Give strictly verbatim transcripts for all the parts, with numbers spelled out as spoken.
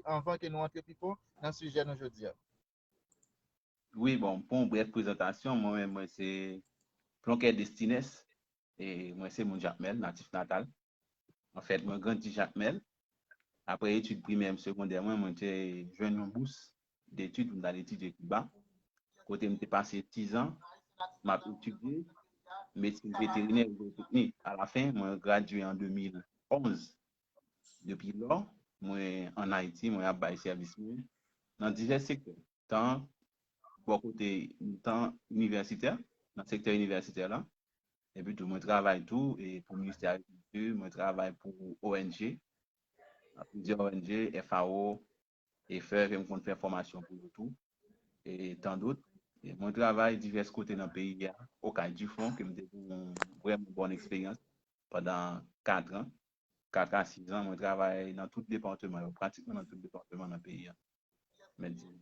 anvan ke nou antre pi fon nan sijè nou jodi a. Wi, bon, pou yon brèf prezantasyon, mwen menm, mwen se Plonkè Destines, e mwen se moun Jakmèl, natif natal. Anfèt, mwen grandi Jakmèl. Apre etid primè m, segondè mwen, mwen te jwenn yon bous detid pou m t al etidye Kiba, kote m te pase sizan, m ap etidye medsin veterinè e zootechni. Alafen, mwen gradye an de mil onz. Depi lò, mwen ann Ayiti, mwen ap bay sèvis mwen nan divès sektè, tan bò kote, tan inivèsitè, nan sektè inivèsitè la, epi tou mwen travay tou e pou Ministè Agrikilti, mwen travay pou O N G, plizyè O N G, F A O, e fè ke m konn fè fòmasyon pou yo tou, e tan dòt. E mwen travay divès kote nan peyi a, Okay du Fond, ke m te gen yon vrèman bòn eksperyans pandan kat an, kat a sis an, mwen travay nan tout depatman yo, pratikman nan tout depatman nan peyi a. Men di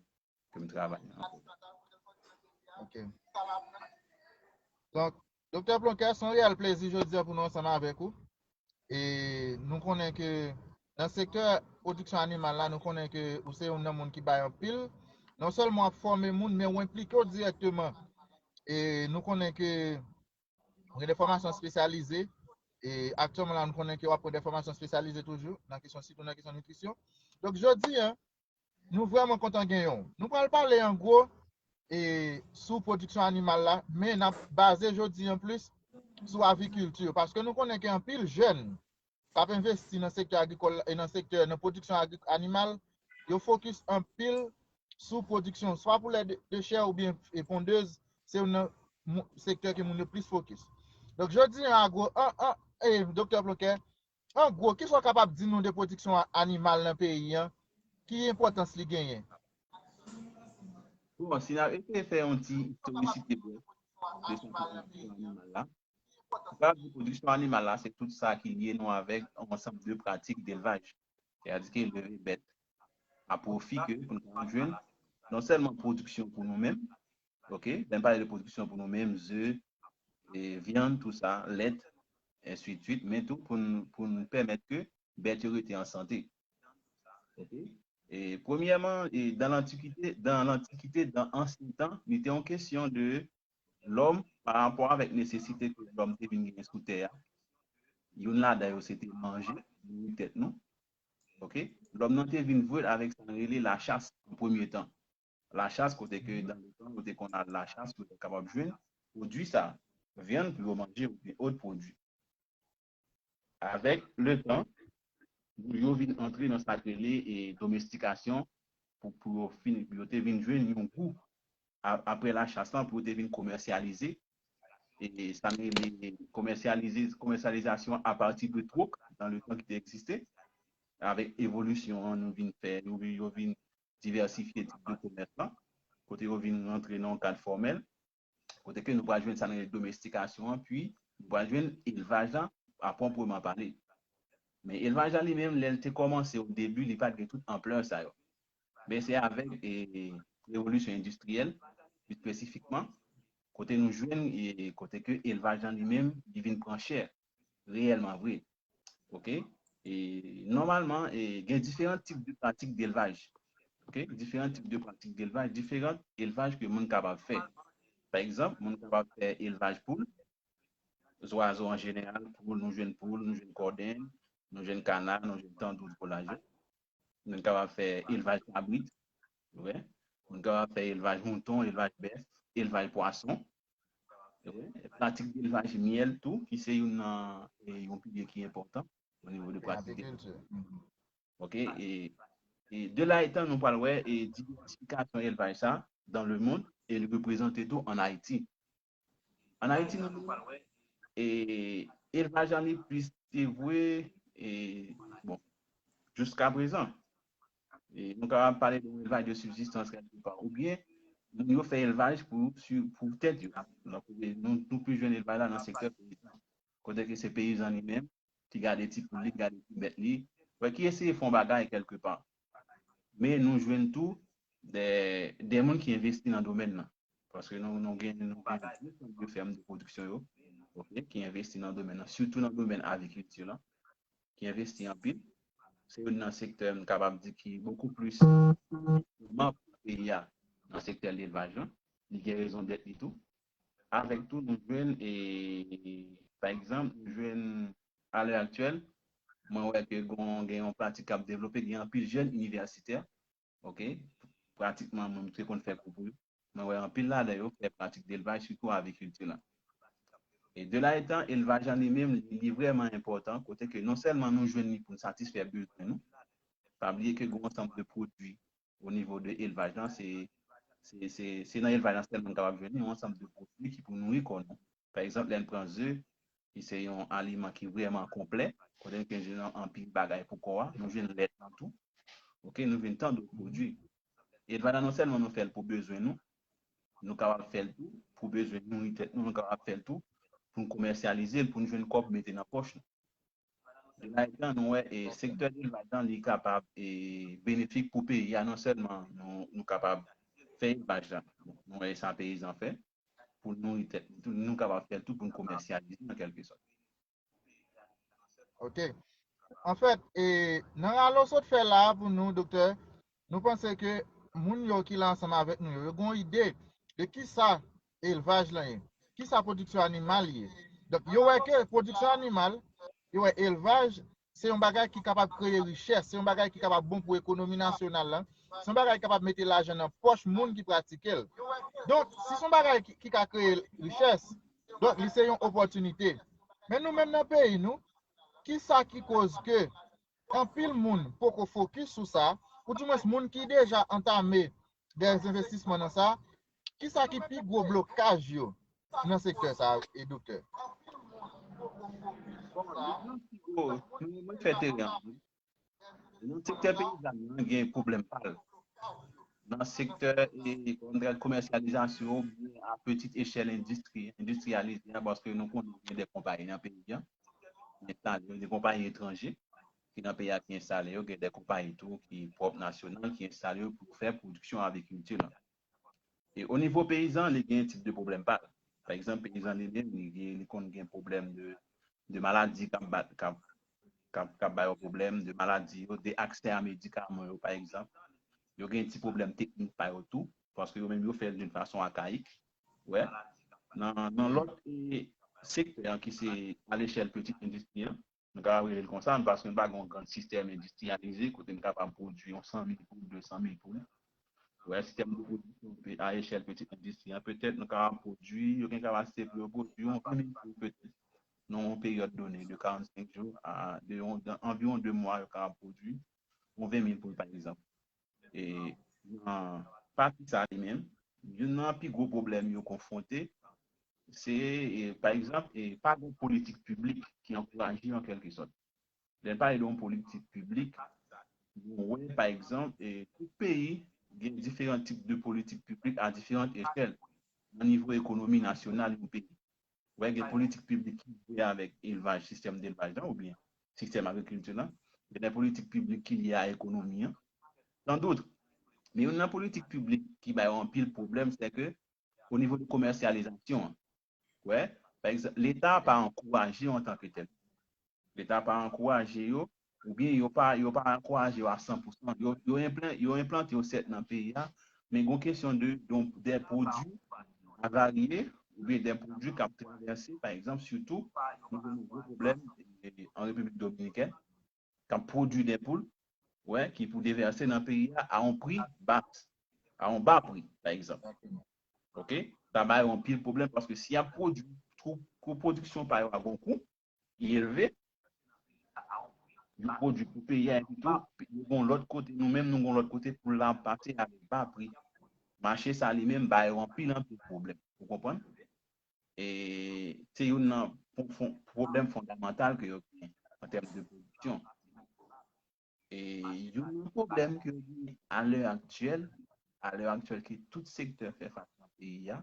ke m travay ankò. Ok. Donk, Doktè Plonkè, se yon reyèl plezi jodi a pou nou ansanm avèk ou. E nou konnen ke nan sektè pwodiksyon animal la, nou konnen ke ou se youn nan moun ki bay anpil. Non sèlman w ap fòme moun, men ou enplike w dirèkteman. E nou konnen ke ou gen de fòmasyon espesyalize. E aktyèlman la, nou konnen ke w ap pran de fòmasyon espesyalize toujou, nan kesyon, sitou nan kesyon nitrisyon. Donk, jodi a, nou vrèman kontan genyen w. Nou pral pale an gwo e sou pwodiksyon animal la, men n ap baze jodi an plis sou agrikilti, paske nou konnen ke anpil jèn k ap envesti nan sektè agrikòl e nan sektè, nan pwodiksyon agri-, animal, yo fokis anpil sou pwodiksyon, swa poulè de, de chè oubyen e pondez, se youn nan mou-, sektè ke moun yo plis fokis. Donk, jodi an, Agwo, an, an, e, Doktè Plonkè, an gwo, kisa w kapab di nou de pwodiksyon a-, animal nan peyi a? Ki enpòtans li genyen? Bon, si n ap eseye fè yon ti istorisite brèf de sa ki pwodiksyon animal la, sa di pwodiksyon animal la, se tout sa ki lye nou avèk yon ansanm de pratik delvaj. Sètadi ke leve bèt a pwofi ke pou nou kapab jwenn non sèlman pwodiksyon pou nou menm, ok, lè m pale de pwodiksyon pou nou menm, ze, e, vyann, tou sa, lèt, ensuitsuit, men tou pou n, pou n pèmèt ke bèt yo rete an sante. Ok? E, premyèman, e, dan lantikite, dan lantikite, dan ansyen tan, li te yon kesyon de lòm pa rapò avèk nesesite ke lòm te vin genyen sou tè a. Youn ladan yo se te manje, nouri tèt nou. Ok? Lòm nan te vin vre avèk sa n rele lachas an premye tan. Lachas kote ke dan letan yo te konn al lachas pou yo te kapab jwenn pwodui sa, vyann pou yo manje oubyen òt pwodui. Avèk letan, yo vin antre nan sa k rele e domestikasyon pou, pou yo fin, yo te vin jwenn yon gou a-, apre lachas lan pou yo te vin komèsyalize. E sa n rele komèsyalize, komèsyalizasyon apati de twòk dan letan ki te egziste. Avèk evolisyon an, nou vin fè, yo, yo vin divèsifye tip de komès lan, kote yo vin rantre nan yon kad fòmèl, kote ke nou pral jwenn sa n rele domestikasyon an, pi nou pral jwenn elvaj lan a pwopreman pale. Men elvaj lan li menm, lè l te kòmanse o debi, li pa t gen tout anplè sa yo. Men se avèk e, revolisyon endistriyèl, pi espesifikman, kote nou jwenn e, kote ke elvaj lan li menm, li vin pran chè reyèlman vre. Ok? E nòmalman, e, gen diferan tip de pratik delvaj. Ok? Diferan tip de pratik delvaj, diferan elvaj ke moun kapab fè. Pa egzanp, moun kapab fè elvaj poul, zwazo an jeneral, poul, nou jwenn poul, nou jwenn kòdenn, nou jwenn kana, nou jwenn tandou, volayi. Moun kapab fè elvaj kabrit, wi. Moun kapab fè elvaj mouton, elvaj bèf, elvaj pwason. Wi. Pratik elvaj myèl tou, ki se youn nan, e, yon pilye ki enpòtan o nivo de pratik delvaj. Ok, e, e de la etan nou pral wè e divèsifikasyon elvaj sa dans le monde e li reprezante tou an Ayiti. An Ayiti nou, e, elvaj lan li plis te vwe, e, bon, jiska prezan. E nou kapab pale de yon elvaj de sibzistans kèlke pa, oubyen moun yo fè elvaj pou, pou tèt yo. Donk, nou, nou plis jwenn elvaj la nan sektè peyizan. Kote ke se peyizan li menm, ki gade ti poul li, ki gade ti bèt li, wè ki eseye fè yon bagay kèlke pa. Men nou jwenn tou de, de moun ki envesti nan domèn nan. Paske nou, nou gen, nou gen de fèm de pwodiksyon yo, ok, ki envesti nan domèn nan, sitou nan domèn agrikilti la, ki envesti anpil. se youn nan sektè m kapab di ki bokou plis manm peyi a nan sektè lelvaj lan. Li gen rezon dèt li tou. Avèk tou, nou jwenn, e, pa egzanp, nou jwenn alè aktyèl, mwen wè ke gon, gen yon pratik k ap devlope, gen anpil jèn inivèsitè, oke, pratikman mwen te konn fè kou pou yo. Mwen wè anpil ladan yo fè pratik delvaj, sitou avikilti la. E de la etan, elvaj an li menm, li, li vrèman enpòtan, kote ke non sèlman nou jwenn li pou n satisfè bezwen nou, pa bliye ke gen yon ansanm de pwodui o nivo de elvaj lan, se, se, se, se nan elvaj lan sèlman n kapab jwenn yon ansanm de pwodui ki pou nouri kò nou. Pa egzanp, lè n pran ze, ki se yon aliman ki vrèman konplè, kote n gen jwenn anpil bagay pou kò a, nou jwenn lèt lan tou. Oke, nou jwenn tan dòt pwodui. Elvaj la non sèlman nou fè l pou bezwen nou, nou kapab fè l tou pou bezwen nouri tèt nou, nou kapab fè l tou pou n komèsyalize l, pou n jwenn kòb mete nan pòch nou. De la etan, nou wè, e, sektè elvaj lan, li kapab, e, benefik pou peyi a, non sèlman nou, nou kapab fè elvaj la, nou wè sa peyizan fè, pou nouri tèt nou, nou kapab fè l tou pou n komèsyalize an kèlke sòt. Ok. Anfèt, e, nan rale w sot fè la a pou nou, doktè, nou panse ke moun yo ki la ansanm avèk nou yo, yo gen yon ide de kisa elvaj lan ye, kisa pwodiksyon animal ye. Donk, yo wè ke pwodiksyon animal, yo wè elvaj, se yon bagay ki kapab kreye richès, se yon bagay ki kapab bon pou ekonomi nasyonal lan, se yon bagay ki kapab mete lajan nan pòch moun ki pratike l. Donk, si se yon bagay ki, ki ka kreye richès, donk, li se yon opòtinite. Men nou menm nan peyi nou, kisa ki koz ke anpil moun poko fokis sou sa, ou dimwens moun ki deja antame dè envestisman nan sa, kisa ki pi gwo blokaj yo nan sektè sa a, e doktè? Bon, li gen yon ti gwo, mwen, mwen fè teren an. Nan sektè peyizan an, gen pwoblèm pa l. Nan sektè, e, kòm di, komèsyalizasyon oubyen a petite échelle endistri, endistriyalize a, paske nou konnen gen de konpayi nan peyi an, ki enstale yo, de konpayi etranje, ki nan peyi a ki enstale yo, gen de konpayi tou ki pwòp nasyonal, ki enstale yo pou fè pwodiksyon avikilti lan. E o nivo peyizan, li gen tip de pwoblèm pa l. Pa egzanp, peyizan li menm, li gen, li konn gen pwoblèm de, de maladi k ap bat, k ap, k ap, k ap ba yo pwoblèm, de maladi yo, de aksè a medikaman yo, pa egzanp. Yo gen ti pwoblèm teknik pa yo tou, paske yo menm yo fè l d'une façon archaïque. Wè. Nan, nan lòt, e, sektè an ki se a lechèl pitit endistri an, nou kapab rele l konsa, paske nou pa gen yon gran sistèm endistriyalize kote n kapab pwodui yon san mil poul, de san mil poul. Wè, sistèm de pwodiksyon pe- a echèl pitit endistri an, petèt nou kapab pwodui, yo gen kapasite pou yo pwodui yon ven mil poul petèt nan yon peryòd done de karannsenk jou a de yon, de, anviwon de mwa yo kapab pwodui yon ven mil poul pa egzanp. E nan pati sa li menm, youn nan pi gwo pwoblèm yo konfwonte, se, e, pa egzanp, e, pa gen politik piblik ki ankouraje an kèlke sòt. Lè n pale de yon politik piblik, nou wè, pa egzanp, e, tout peyi gen diferan tip de politik piblik a diferan echèl nan nivo ekonomi nasyonal yon peyi. Wè, gen politik piblik ki vwe avèk elvaj, sistèm delvaj lan, oubyen sistèm agrikilti lan. Gen de politik piblik ki lye a ekonomi an. Tandout, men youn nan politik piblik ki bay yo anpil pwoblèm, se ke o nivo de komèsyalizasyon an, wè, pa egzanp, Leta pa ankouraje yo antanke tèl. Leta pa ankouraje yo, oubyen yo pa, yo pa ankouraje yo a san pou san. Yo, yo enplan-, yo enplante yo sèt nan peyi a, men gon kesyon de, de, de pwodui avarye, oubyen de pwodui k ap travèse, pa egzanp, sitou, nou gen yon gwo pwoblèm, e, an Repiblik Dominikèn, k ap pwodui de poul, wè, ki pou devèse nan peyi a a yon pri ba, a yon ba pri, pa egzanp. Oke? Sa ba yo anpil pwoblèm, paske si y ap pwodui, kou, kou pwodiksyon pa yo a gon kou, ki elve, yo pwodui pou peyi a, epi tou, yo gon lòt kote, nou menm, nou gon lòt kote pou l ap pase avèk ba pri. Mache sa li menm ba yo anpil, anpil pwoblèm. Ou konprann? E se youn nan pwo-, fon-, pwoblèm fondamantal ke yo gen an tèm de pwodiksyon. E youn nan pwoblèm ke yo gen a lè aktyèl, a lè aktyèl ke tout sektè fè fas nan peyi a,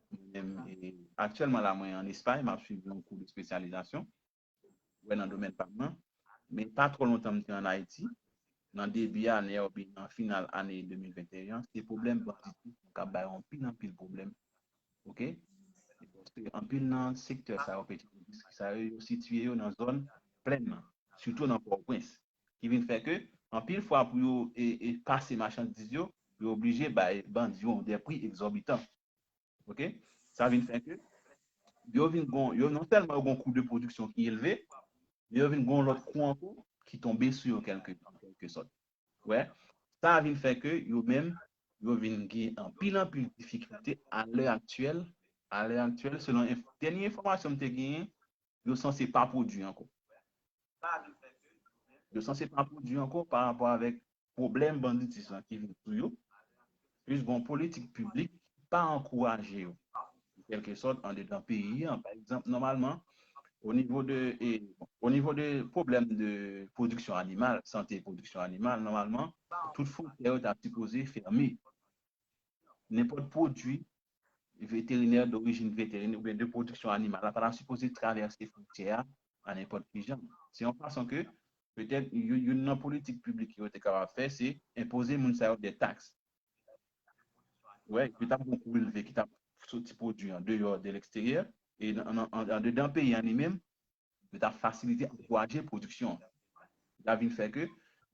mwen menm, e, aktyèlman la, mwen an Espay, m ap swiv yon kou de espesyalizasyon, wè, nan domèn pa m nan. Men pa twò lontan m te ann Ayiti, nan debi ane a oubyen nan final ane de mil venteyen an, se pwoblèm banditis k ap bay anpil, anpil pwoblèm. Oke? Paske anpil nan sektè sa yo, peti endistri sa yo, yo sitiye yo nan zòn plèn nan, sitou nan Pòtoprens. ki vin fè ke anpil fwa pou yo e, e pase machandiz yo, yo oblije bay bandi yo de pri egzòbitan. Ok? Sa vin fè ke yo vin gon, yo non sèlman yo gon kou de pwodiksyon ki elve, men yo vin gon lòt kou ankò ki tonbe sou yo kèlke, an kèlke sòt. Wè, sa vin fè ke yo menm, yo vin gen anpil, anpil difikilte a lè aktyèl, a lè aktyèl, selon enf- dènye enfòmasyon m te genyen, yo sanse pa pwodui ankò. Yo sanse pa pwodui ankò pa rapò avèk pwoblèm banditis lan ki vin sou yo, plis gon politik piblik ki pa ankouraje yo, an kèlke sòt, andedan peyi an. Pa egzanp, nòmalman, o nivo de, e, o nivo de pwoblèm de pwodiksyon animal, sante pwodiksyon animal, nòmalman, tout fwontyè yo ta sipoze fèmen. Nenpòt pwodui veterinè, dorijin veterinè oubyen de pwodiksyon animal la pa ta sipoze travèse fwontyè a a nenpòt ki jan. Se yon fason ke petèt youn youn nan politik piblik yo te kapab fè, se enpoze moun sa yo de taks. Wè, yo t ap gon kou elve ki t ap soti pwodui an deyò, de leksteryè, e nan, nan, an, andedan peyi an li menm, yo t ap fasilite, ankouraje pwodiksyon an. Sa vin fè ke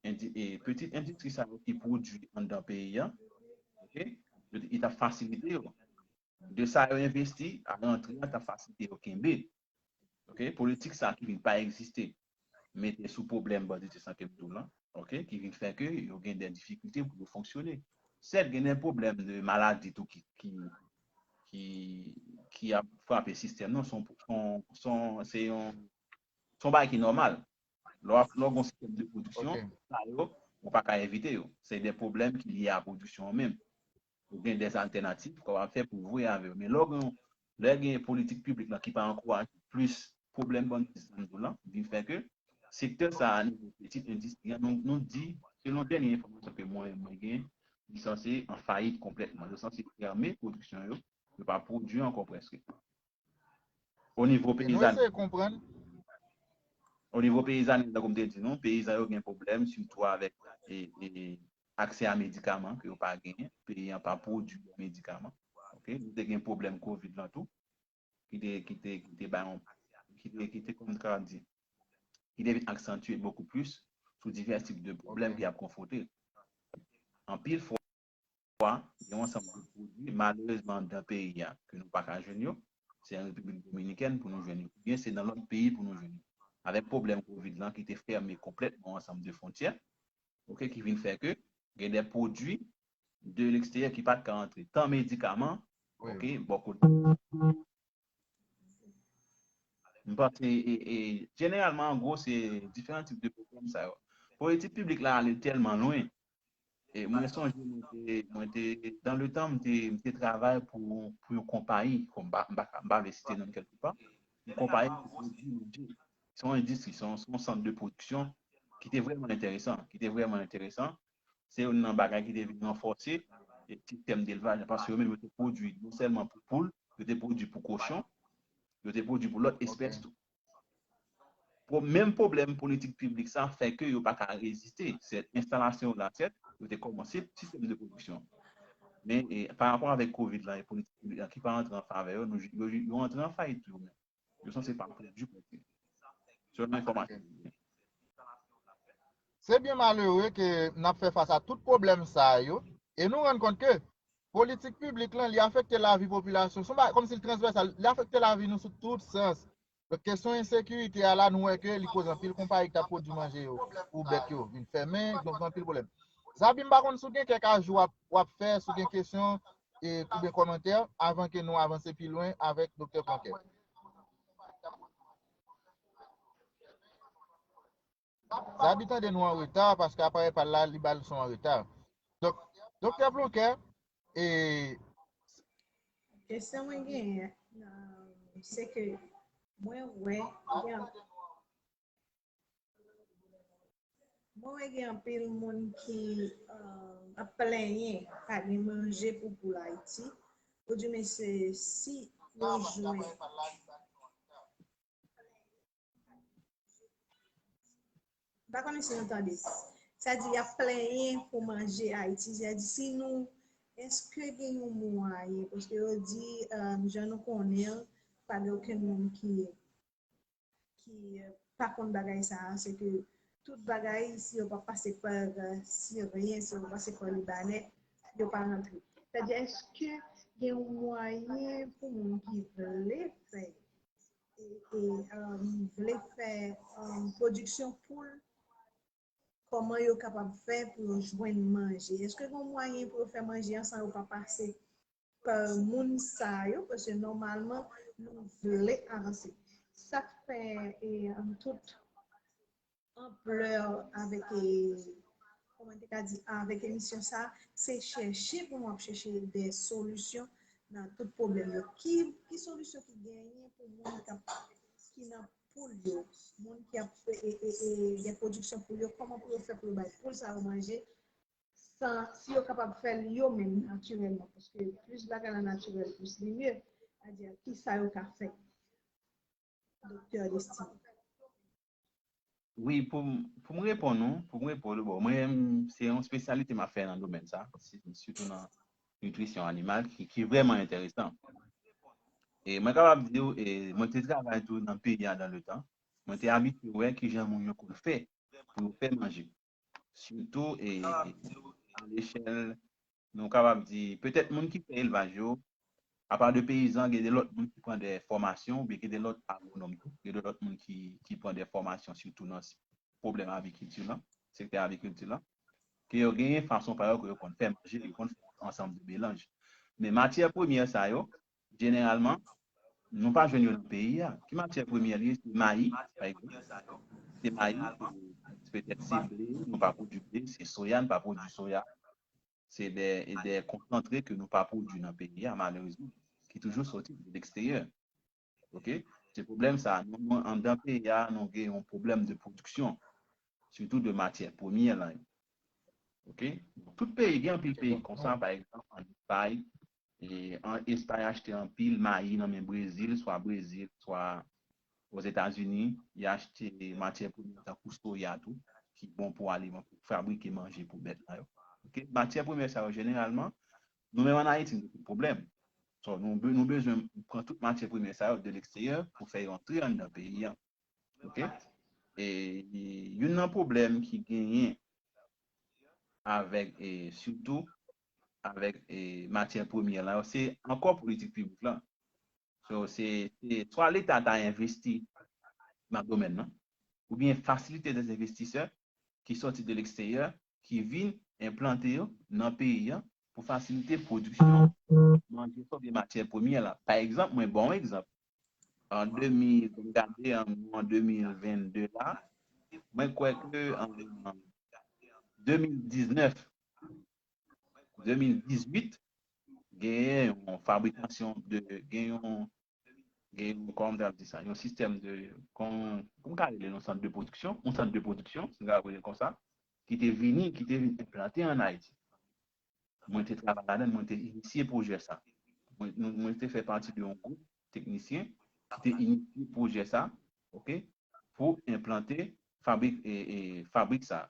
indi, e, pitit endistri sa yo ki pwodui anndan peyi an, ok, yo t ap fasilite yo. De sa yo envesti, a rantre an t ap fasilite yo kenbe. Ok, politik sa ki vin pa egziste, mete sou pwoblèm banditis lan ke m di w lan, ok, ki vin fè ke yo gen de difikilte pou yo fonksyone. Sèt, gen de pwoblèm de maladi tou ki, ki, ki, ki ap frape sistèm nan, son, son, son, se yon, son bagay ki nòmal. Lè w ap, lè w gon sistèm de pwodiksyon, ok, sa yo, ou pa ka evite yo. Se de pwoblèm ki lye a pwodiksyon an menm. Ou gen de altènativ ke w ap fè pou voye avè yo. Men lè w gen, lè gen politik piblik lan ki pa ankouraje plis pwoblèm banditis lan, vin fè ke sektè sa a, nivo pitit endistri an, nou, nou di, selon dènye enfòmasyon ke mwen, mwen gen, li sanse an fayit konplètman. Yo sanse fèmen pwodiksyon yo, yo pa pwodui ankò prèske. O nivo peyizanèl, o nivo peyizanèl, tankou m te di nou, peyizan yo gen pwoblèm, sitou avèk e, e, aksè a medikaman ke yo pa genyen. Peyi an pa pwodui medikaman. Ok? Nou te gen pwoblèm kovid lan tou, ki te, ki te, ki te bay yon, ki te, ki te, kòman ka di, ki te vin aksantye bokou plis sou divès tip de pwoblèm ki ap konfwonte. Anpil fwa, gen yon ansanm de pwodui, malerezman, anndan peyi a, ke nou pa ka jwenn yo. Se an Repiblik Dominikèn pou nou jwenn yo. Oubyen se nan lòt peyi pou nou jwenn yo. Avèk pwoblèm kovid lan ki te fèmen konplètman yon ansanm de fwontyè, ok, ki vin fè ke gen de pwodui de leksteryè ki pa t ka rantre, tan medikaman, ok, bò kote. M panse, e, e, jeneralman, an gwo, se diferan tip de pwoblèm sa yo. Politik piblik la ale tèlman lwen. E mwen sonje, mwen te, mwen te, dans le temps, m te, m te travay pou, pou yon konpayi, m pa, m pa, m pa vle site non l kèlke pa, yon konpayi ki pwodui manje. Se yon endistri, se yon, se yon sant de pwodiksyon ki te vrèman enteresan, ki te vrèman enteresan. Se youn nan bagay ki te vin ranfòse e sistèm delvaj la, paske yo menm yo te pwodui non sèlman pou poul, yo te pwodui pou kochon, yo te pwodui pou lòt espès tou. Pwo-, menm pwoblèm politik piblik sa fè ke yo pa ka reziste. Se enstalasyon yo la fèt, yo te kòmanse sistèm de pwodiksyon. Men, e, pa rapò avèk kovid lan e politik piblik lan ki pa rantre an favè yo, nou, yo, yo rantre an fayit tou yo menm. Yo sanse pa pwodui prèske. Selon enfòmasyon. Se byen malere ke n ap fè fas a tout pwoblèm sa yo, e nou rann kont ke politik piblik lan, li afekte lavi popilasyon. Se yon bagay kòmsi l transvèsal, li afekte lavi nou sou tout sans. Donk, kesyon ensekirite a la, nou wè ke li koz anpil konpayi ki t ap pwodui manje yo pou bèt yo vin fèmen, donk gen anpil pwoblèm. Zabi, m pa konn si w gen kèk ajou w ap, w ap fè, si w gen kesyon e, oubyen kòmantè, avan ke nou avanse pi lwen avèk Doktè Planquer. Zabi tande nou an reta, paske aparèy pa l la, li ba l son an reta. Donk, Doktè Planquer, e, kesyon mwen genyen, se ke mwen wè, gen, mwen wè gen anpil moun ki, euh, ap plenyen pa gen manje pou poul Ayiti. Ou di, men se si yo jwenn. M pa konnen si nou tande. Sa di, y ap plenyen pou manje Ayiti. Sa di, si nou, èske gen yon mwayen? Paske yo di, euh, jan nou konnen l, pa gen okenn moun ki, ki, euh, pa konn bagay sa a, se ke tout bagay, si yo pa pase pa Siryen, si yo pa pase pa Libanè, yo pa rantre. Sètadi, èske gen yon mwayen pou moun ki vle fè, e, e, um, vle fè um, pwodiksyon poul, kòman yo kapab fè pou yo jwenn manje? Èske gen yon mwayen pou yo fè manje an san yo pa pase pa moun sa yo, paske nòmalman, nou vle avanse. Sa k fè e, an tout anplè avèk, e, kòman te ka di, avèk emisyon sa, se chèche pou nou ap chèche de solisyon nan tout pwoblèm yo. Ki, ki solisyon ki genyen pou moun k ap, ki nan poul yo, moun ki ap fè e, e, e, de pwodiksyon poul yo, kòman pou yo fè pou yo bay poul sa yo manje, san, si yo kapab fè l yo menm natirèlman, paske plis bagay la natirèl, plis li mye. Sètadi, ki sa yo ka fè, Doktè Destiny? Wi, pou m pou m reponn ou, pou m reponn ou, bon, mwen menm, se yon espesyalite m ap fè nan domèn sa, si- sitou nan nitrisyon animal, ki, ki vrèman enteresan. E mwen kapab di w, e mwen te travay tou nan peyi a dan le tan, mwen te abitye wè kijan moun yo konn fè pou yo fè manje. Sitou e a lechèl, nou kapab di, petèt moun ki fè elvaj yo, apa de peyizan, gen de lòt moun ki pran de fòmasyon, oubyen gen de lòt agwonòm tou, gen de lòt moun ki, ki pran de fòmasyon, sitou nan pwoblèm agrikilti lan, sektè agrikilti lan, ke yo genyen fason pa yo ke yo konn fè manje, yo konn fè ansanm de melanj. Men matyè premyè sa yo, jeneralman, nou pa jwenn yo nan peyi a. Ki matyè premyè li ye? Se mayi, pa egzanp. Se mayi, se- petèt se ble, nou pa pwodui ble, se soya, nou pa pwodui soya. Se de, de konsantre ke nou pa pwodui nan peyi a, malerezman, ki toujou soti de leksteryè. Oke? Se pwoblèm sa. Nou, nou, anndan peyi a, nou gen yon pwoblèm de pwodiksyon, sitou de matyè premyè la yo. Oke? Tout peyi, gen anpil peyi konsa, pa egzanp, an Espay, e an Espay achte anpil mayi nan men Brezil, swa Brezil, swa Ozetazini, y achte matyè premyè tankou soya tou, ki bon pou aliman, pou fabrike manje pou bèt la yo. Oke? Matyè premyè sa yo, jeneralman, nou menm an Ayiti, nou gen pwoblèm. So, nou, be- nou bezwen pran tout matyè premyè sa yo de leksteryè pou fè yo antre anndan peyi an. Oke? E youn nan pwoblèm ki genyen avèk, e sitou avèk e matyè premyè la yo, se ankò politik piblik lan. So, se se swa Leta ta envesti nan domèn nan, oubyen fasilite de envestisè ki sòti de leksteryè, ki vin enplante yo nan peyi an pou fasilite pwodiksyon manje sa oubyen matyè premyè la. Pa egzanp, mwen ba w yon egzanp. An de mil, m gade an, an de mil venn de la, mwen kwè ke an de mil diznèf, de mil dizuit, genyen yon fabrikasyon de, gen yon, gen yon, kòman m ta di sa, yon sistèm de, kon, pou m ka rele l yon sant de pwodiksyon, yon sant de pwodiksyon, si m ka rele l konsa, ki te vini, ki te vin enplante an Ayiti. Mwen te travay ladan l, mwen te inisye pwojè sa. Mwen, nou- mwen te fè pati de yon gwoup teknisyen ki te inisye pwojè sa, oke, pou enplante fabrik, e, e, fabrik sa,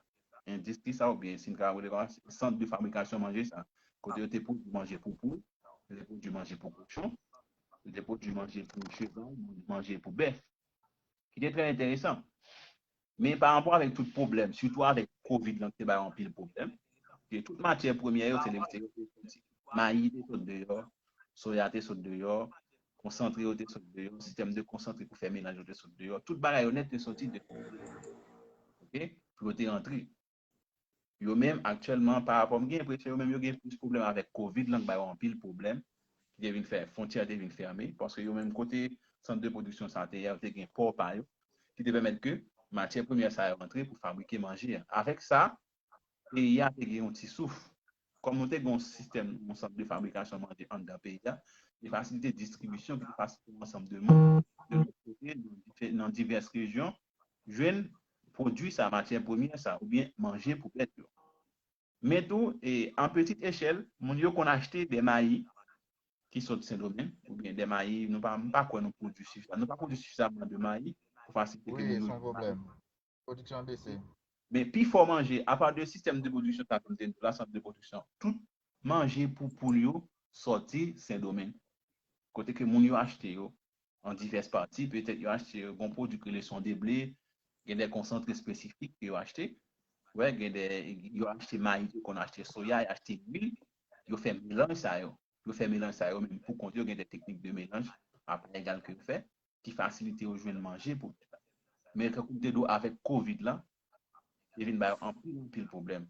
endistri sa, oubyen si n ka rele konsa, sant de fabrikasyon manje sa, kote yo te pwodui manje pou poul, yo te pwodui manje pou kochon, yo te pwodui manje pou cheval, manje pou bèf, ki te trè enteresan. Men pa rapò avèk tout pwoblèm, sitou avèk kovid lan ki te bay anpil pwoblèm, ke tout matyè premyè yo, se leksteryè yo te soti. Mayi te sot deyò, soya te sot deyò, konsantre yo te sot deyò, sistèm de konsantre pou fè melanj yo te sot deyò. Tout bagay yo nèt te soti de, oke, pou yo te rantre. Yo menm, aktyèlman, pa rapò, m gen enpresyon yo menm yo gen plis pwoblèm avèk kovid lan k ba yo anpil pwoblèm, ki te vin fè fwontyè te vin fèmen, paske yo menm kote sant de pwodiksyon sa te ye a, yo te gen pò pa yo, ki te pèmèt ke matyè premyè sa yo rantre pou fabrike manje a. Avèk sa, peyi a te gen yon ti souf. Kòm nou te gen yon sistèm, yon sant de fabrikasyon manje anndan peyi a, te fasilite distribisyon ki te fasilite yon ansanm de moun de lòt kote, nan dife- nan divès rejyon, jwenn pwodui sa, matyè premyè sa, oubyen manje pou bèt yo. Men tou, e, an pitit echèl, moun yo konn achte de mayi ki sot Sendomeng, oubyen de mayi, nou pa, m pa kwè nou pwodui sifizam, nou pa pwodui sifizamman de mayi pou fasilite ke Wi, nou se yon jwenn pwoblèm. Pwodiksyon an bese. Men pi fò manje, apa de sistèm de pwodiksyon sa, kòm te di w la, sant de pwodiksyon, tout manje pou poul yo sòti Sendomeng. Kote ke moun yo achte yo an divès pati, petèt yo achte yo, gon pwodui ki rele son de ble, Gen de konsantre espesifik ke yo achte. Wè, gen de, yo achte mayi, yo konn achte soya, yo achte lwil, yo fè melanj sa yo. Yo fè melanj sa yo menm pou kont yo, gen de teknik de melanj apa egal ke yo fè, ki fasilite yo jwenn manje pou bèt la. Men tankou m te di w avèk kovid la, li vin ba yo anpil, anpil pwoblèm.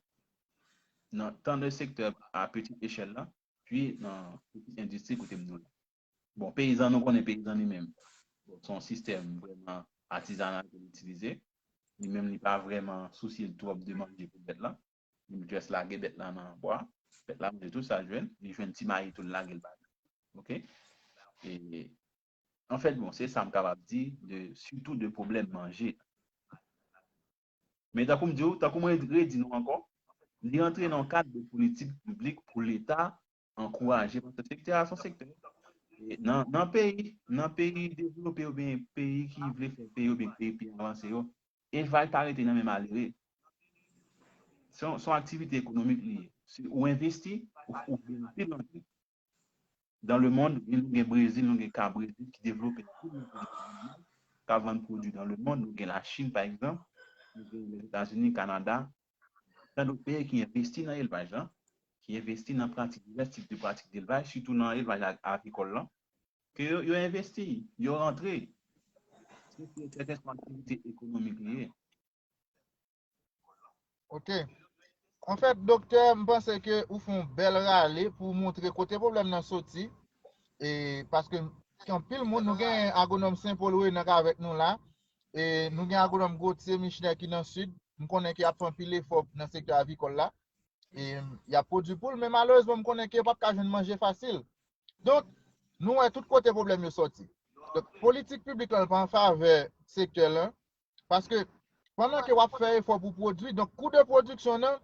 Nan tan de sektè a peti echèl la, pi nan peti endistri kote m di w la. Bon, peyizan, nou konnen peyizan li menm. Bon, se yon sistèm vrèman atizanal ke l itilize. Li menm, li pa vrèman sousye l twòp de manje pou bèt la. Li jis lage bèt la nan bwa. Bèt la manje tou sa l jwenn. Li jwenn ti mayi tou, l lage l ba li. Oke? E, anfèt, bon, se sa m kapab di, de, sitou de pwoblèm manje. Men tankou m di w, tankou mwen redi nou ankò, li rantre nan yon kad de politik piblik pou Leta ankouraje, paske sektè a se yon sektè. E nan, nan peyi, nan peyi devlope oubyen peyi ki vle fè peyi oubyen peyi pi avanse yo, elvaj pa rete nan men malere. Se yon, se yon aktivite ekonomik li ye. Si ou envesti, ou, ou gen anpil anpil. Dans le monde, nou gen Brezil, nou gen ka Brezil ki devlope anpil nan pwodui, k ap vann pwodui dans le monde, nou gen Lachin, pa egzanp, nou gen Lèzetazini, Kanada, tan dòt peyi ki envesti nan elvaj la, ki envesti nan pratik, divès tip de pratik delvaj, sitou nan elvaj a-, agrikòl la, ke yo, yo envesti, yo rantre. Se, se, se yon aktivite ekonomik li ye. Ok. Anfèt, doktè, m panse ke ou fè yon bèl rale pou w montre kote pwoblèm nan soti. E, paske gen anpil moun, nou gen agwonòm Senpol Renan k avèk nou la. E nou gen agwonòm Gauthier Michener ki nan Sid. M konnen ke y ap fè anpil efò nan sektè avikòl la. E y ap pwodui poul, men malerezman, m konnen ke yo p ap ka jwenn manje fasil. Donk, nou wè tout kote pwoblèm yo soti. Donk, politik piblik lan pa an favè sektè lan. Paske, pandan ke w ap fè efò pou pwodui, donk, kou de pwodiksyon nan,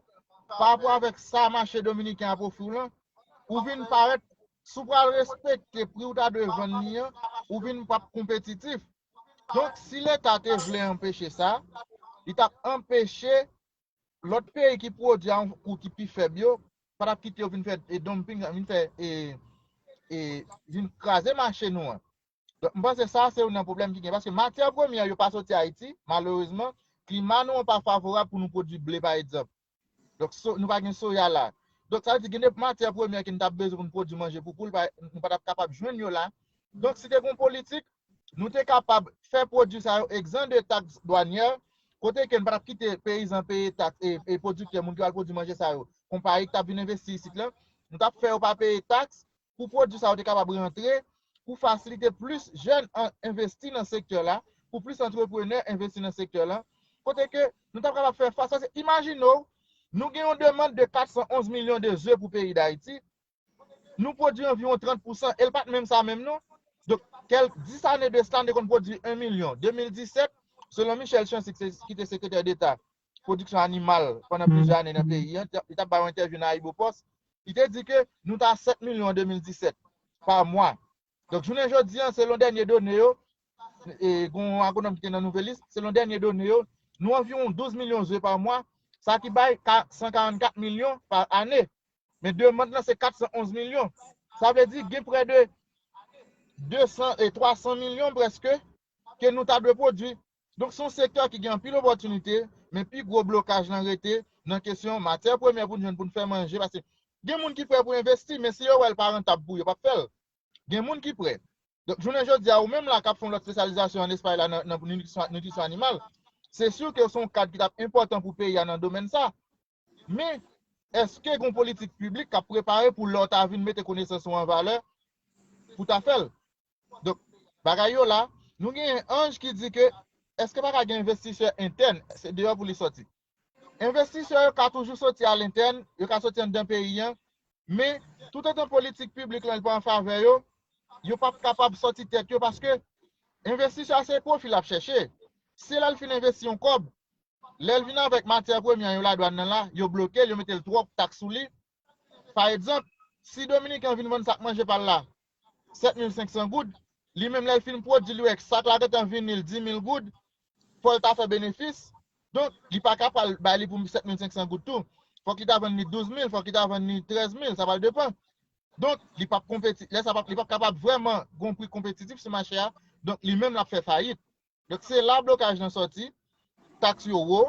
pa rapò avèk sa mache dominiken ap ofri w lan, ou vin parèt, si w pral respekte pri w ta dwe vann li an, ou vin p ap konpetitif. Donk, si Leta te vle anpeche sa, li t ap anpeche lòt peyi ki pwodui a yon kou ki pi fèb yo, pa t ap kite yo vin fè e dumping, vin fè e, e vin kraze mache nou an. Donk, m panse sa se youn nan pwoblèm ki gen. Paske matyè premyè yo pa soti Ayiti, malerezman, klima nou an pa favorab pou nou pwodui ble, pa egzanp. Donk, so, nou pa gen soya la. Donk, sa vle di gen de matyè premyè ke nou t ap bezwen pou nou pwodui manje pou poul, pa, nou pa t ap kapab jwenn yo la. Donk, si te gen yon politik, nou te kapab fè pwodui sa yo egzan de taks dwanyè, kote ke n pa t ap kite peyizan peye taks e, e pwodiktè, moun ki pral pwodui manje sa yo, konpayi ki t ap vin envesti isit lan, nou t ap fè yo pa peye taks pou pwodui sa yo te kapab rantre, pou fasilite plis jèn an, envesti nan sektè la, pou plis antreprenè envesti nan sektè la, kote ke nou t ap kapab fè fas. Paske imajine w, nou gen yon demann de kat san onz milyon de ze pou peyi Dayiti, nou pwodui anviwon trant pousan, e l pa t menm sa menm non. Donk, kèk dis ane de sa, nou te konn pwodui en milyon. De mil disèt, selon Michel Chancy, ki se, ki te sekretè deta pwodiksyon animal pandan plizyè ane nan peyi an, li t ap bay yon entèvyou nan Ayibopost, li te di ke nou t a sèt milyon an de mil disèt pa mwa. Donk, jounen jodi an, selon dènye done yo, e, gen yon agwonòm ki te nan Nouvèlis, selon dènye done yo, nou anviwon douz milyon ze pa mwa, sa ki bay ka, san karannkat milyon pa ane. Men demann lan se kat san onz milyon. Sa vle di gen prè de de san e twa san milyon prèske ke nou ta dwe pwodui. Donk, se yon sektè ki gen anpil opòtinite, men pi gwo blokaj lan rete nan kesyon matyè premyè pou n jwenn pou n fè manje. Paske gen moun ki prè pou envesti, men si yo wè l pa rantab pou yo, yo p ap fè l. Gen moun ki prè. Donk, jounen jodi a, ou menm la k ap fè yon lòt espesyalizasyon an Espay la nan, nan nitrisyon, nitrisyon animal, se si ke se yon kad ki t ap enpòtan pou peyi a nan domèn sa. Men, èske gen yon politik piblik k ap prepare pou lè w ta vin mete konesans ou an valè pou ta fè l? Donk, bagay yo la, nou gen anj ki di ke èske pa ka gen envestisè entèn, se deyò pou li sòti. Envestisè yo ka toujou sòti alentèn, yo ka sòti anndan peyi an, men toutotan politik piblik lan pa an favè yo, yo p ap kapab sòti tèt yo paske envestisè a se pwofi l ap chèche. Se lè l fin envesti yon kòb, lè l vin avèk matyè premyè yo ladwàn nan la, yo bloke l, yo mete l twòp taks sou li. Pa egzanp, si Dominiken an vin vann sak manje pa l la sèt mil senk san goud, li menm lè l fin pwodui li wè sak la gentan vini l di mil goud, fò l ta fè benefis. Donk, li pa ka pral bay li pou sèt mil senk san goud tou. Fòk li ta vann li douz mil, fòk li ta vann li trèz mil, sa pral depann. Donk, li p ap konpeti, lè sa p ap, li p ap kapab vrèman gon pri konpetitif sou mache a. Donk, li menm l ap fè fayit. Donk, se la blokaj lan sòti. taks yo wo,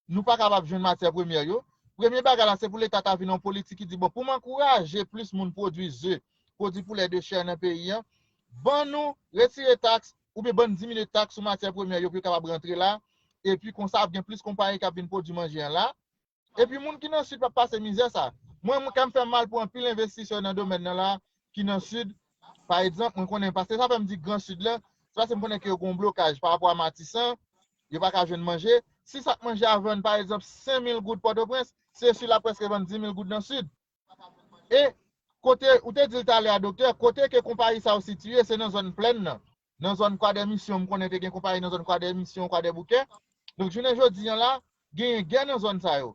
nou pa kapab jwenn matyè premyè yo. Premye bagay la, se pou Leta ta vin yon politik ki di, bon, pou m ankouraje plis moun pwodui ze, pwodui poulè de chè nan peyi an, ban nou retire taks oubyen ban n diminye taks sou matyè premyè yo pou yo kapab rantre la. Epi konsa, ap gen plis konpayi k ap vin pwodui manje an la. Epi moun ki nan Sid p ap pase mizè sa. Mwen, mwen, kè m fè m mal pou anpil envestisè nan domèn nan la, ki nan Sid, pa egzanp, mwen konnen, paske sa fè m di Gran Sid la, se paske m konnen ke yo gen yon blokaj pa rapò a Matisan, yo pa ka jwenn manje. Si sak manje a vann, pa egzanp, senk mil goud Pòtoprens, se si l ap prèske vann dis mil goud nan Sid. E kote, ou te di l talè a, doktè, kote ke konpayi sa yo sitiye, se nan zòn plèn nan. Nan zòn Kwadèmisyon, m konnen te gen konpayi nan zòn Kwadèmisyon, Kwadèboukè. Donk, jounen jodi an la, genyen gè nan zòn sa yo.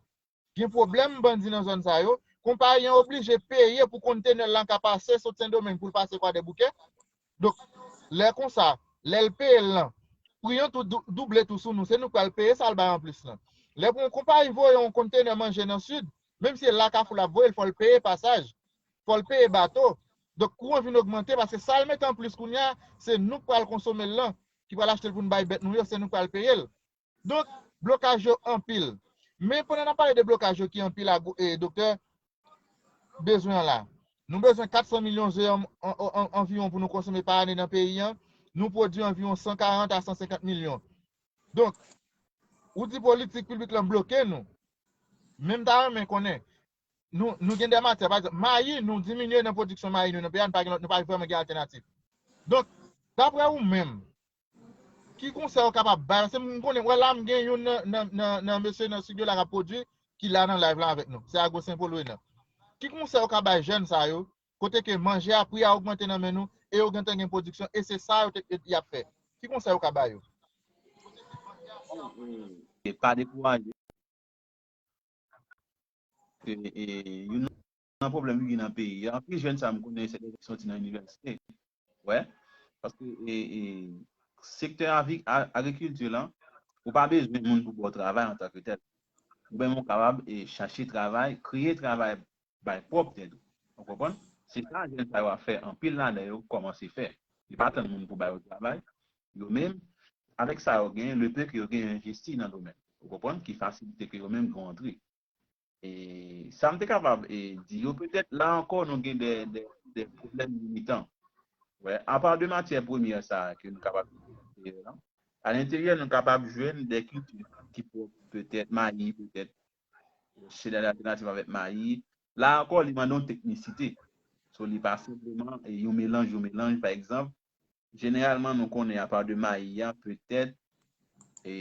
Gen pwoblèm bandi nan zòn sa yo. Konpayi an oblije peye pou kontenè l lan ka pase sot Sendomeng pou l pase Kwadèboukè. Donk, lè konsa, lè l peye l lan, pri an tou dou- double tou sou nou. Se nou k pral peye sa l bay anplis lan. Lè pou yon konpayi voye yon kontenè manje nan Sid, menm si e la Kafou l ap voye l, fò l peye pasaj, fò l peye bato. Donk, kou an vin ogmante paske sa l mete anplis kounye a, se nou k pral konsome l lan, ki pral achte l pou n bay bèt nou yo, se nou k pral peye l. Donk, blokaj yo anpil. Men pandan n ap pale de blokaj yo ki anpil, a, e, doktè, bezwen an la. Nou bezwen kat san milyon ze an, an, an, anviwon pou nou konsome pa ane nan peyi an. Nou pwodui anviwon san karant a san senkant milyon. Donk, ou di politik piblik lan bloke nou. Men m ta renmen konnen, nou, nou gen de matyè, pa egzanp, mayi, nou diminye nan pwodiksyon mayi nou nan peyi a, nou pa gen lòt, nou pa vrèman gen altènativ. Donk, daprè ou menm, ki konsèy ou kapab bay? Paske m konnen, wè la, m gen youn nan, nan, nan, nan mesye nan estidyo la k ap pwodui, ki la nan live la avèk nou. Se Agro Senpol Renan. Ki konsèy ou ka bay jèn sa yo, kote ke manje a, pri a ogmante nan men nou, e yo gentan gen pwodiksyon, e se sa yo te, y ap fè? Ki konsèy ou ka ba yo? E pa dekouraje. E, e, youn nan pwoblèm ki gen nan peyi a, anpil jèn sa m konnen se de soti nan inivèsite. Wè, paske e, e, sektè avi- a- agrikilti lan, ou pa bezwen moun pou ba w travay antanke tèl. Ou menm ou kapab e, chache travay, kreye travay bay pwòp tèt ou. Ou konprann? Se sa jèn sa yo ap fè, anpil ladan yo kòmanse fè. Yo pa tann moun pou ba yo travay. Yo menm, avèk sa yo genyen, le peu ke yo genyen, yo envesti nan domèn, ou konprann, ki fasilite ke yo menm gen yon antre. E sa m te kapab e, di yo, petèt la ankò, nou gen de, de, de pwoblèm limitan. Wè, apa de matyè premyè sa ke nou kapab, a lenteryè, nou kapab jwenn de kilti ki pwòp, petèt mayi, petèt se de laltènativ avèk mayi. La ankò, li mande yon teknisite. So, li pa senpleman e, yon melanj, yon melanj, pa egzanp, jeneralman, nou konnen apa de mayi a, petèt, e,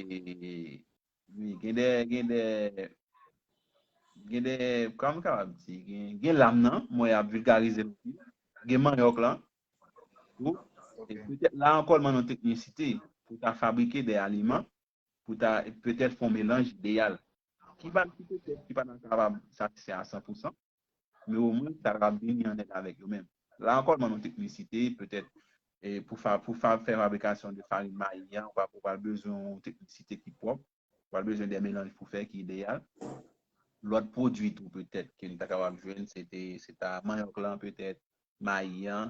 wi, gen de, gen de, gen de, kòman m kapab di, gen, gen lam nan, mwen ap vilgarize l anpil, gen manyòk lan, tou, e petèt la ankò, l mande yon teknisite pou ta fabrike de aliman, pou ta petèt fè yon melanj ideyal. Ki pa, ki petèt, ki pa ta kapab satisfè a san pou san, men omwen, ta kapab vini an èd avèk yo menm. La ankò, l mande yon teknisite, petèt, e pou, fa, pou fa, fè fabrikasyon de farin mayi a, ou pa, ou pral bezwen yon teknisite ki pwòp, ou pral bezwen de melanj pou fè ki ideyal. Lòt pwodui tou, petèt, ke nou ta kapab jwenn, se te, se ta manyòk lan, petèt, mayi an,